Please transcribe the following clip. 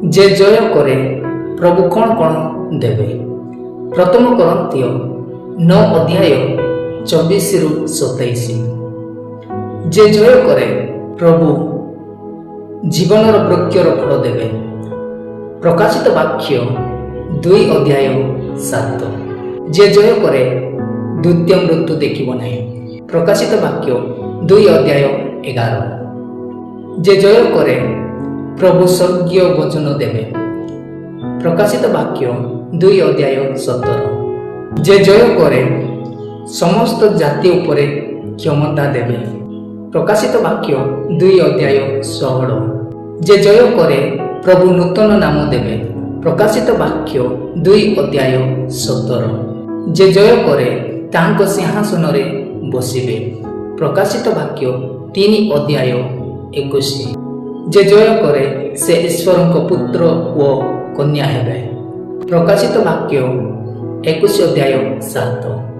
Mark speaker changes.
Speaker 1: ଯେ ଜୟ କରେ, ପ୍ରଭୁ କ'ଣ କ'ଣ ଦେବେ? ପ୍ରଥମ କରିନ୍ଥୀୟ 9 ଅଧ୍ୟାୟ 24ରୁ 27। ଯେ ଜୟ କରେ, ପ୍ରଭୁ ଜୀବନର ବୃକ୍ଷର ଫଳ ଦେବେ। ପ୍ରକାଶିତ ବାକ୍ୟ 2 ଅଧ୍ୟାୟ 7। ଯେ ଜୟ କରେ, ଦ୍ୱିତୀୟ ମୃତ୍ୟୁ ଦେଖିବ ନାହିଁ। ପ୍ରକାଶିତ ବାକ୍ୟ 2 ଅଧ୍ୟାୟ 11। ଯେ ଜୟ କରେ, ପ୍ରଭୁ ସ୍ୱର୍ଗୀୟ ଭୋଜନ ଦେବେ। ପ୍ରକାଶିତ ବାକ୍ୟ 2 ଅଧ୍ୟାୟ 17। ଯେ ଜୟ କରେ, ସମସ୍ତ ଜାତି ଉପରେ କ୍ଷମତା ଦେବେ। ପ୍ରକାଶିତ ବାକ୍ୟ 2 ଅଧ୍ୟାୟ 16। ଯେ ଜୟ କରେ, ପ୍ରଭୁ ନୂତନ ନାମ ଦେବେ। ପ୍ରକାଶିତ ବାକ୍ୟ 2 ଅଧ୍ୟାୟ 17। ଯେ ଜୟ କରେ, ତାଙ୍କ ସିଂହାସନରେ ବସିବେ। ପ୍ରକାଶିତ ବାକ୍ୟ 3 ଅଧ୍ୟାୟ 21। ଯେ ଜୟ କରେ, ସେ ଈଶ୍ୱରଙ୍କ ପୁତ୍ର ଓ କନ୍ୟା ହେବେ। ପ୍ରକାଶିତ ବାକ୍ୟ 21 ଅଧ୍ୟାୟ 7।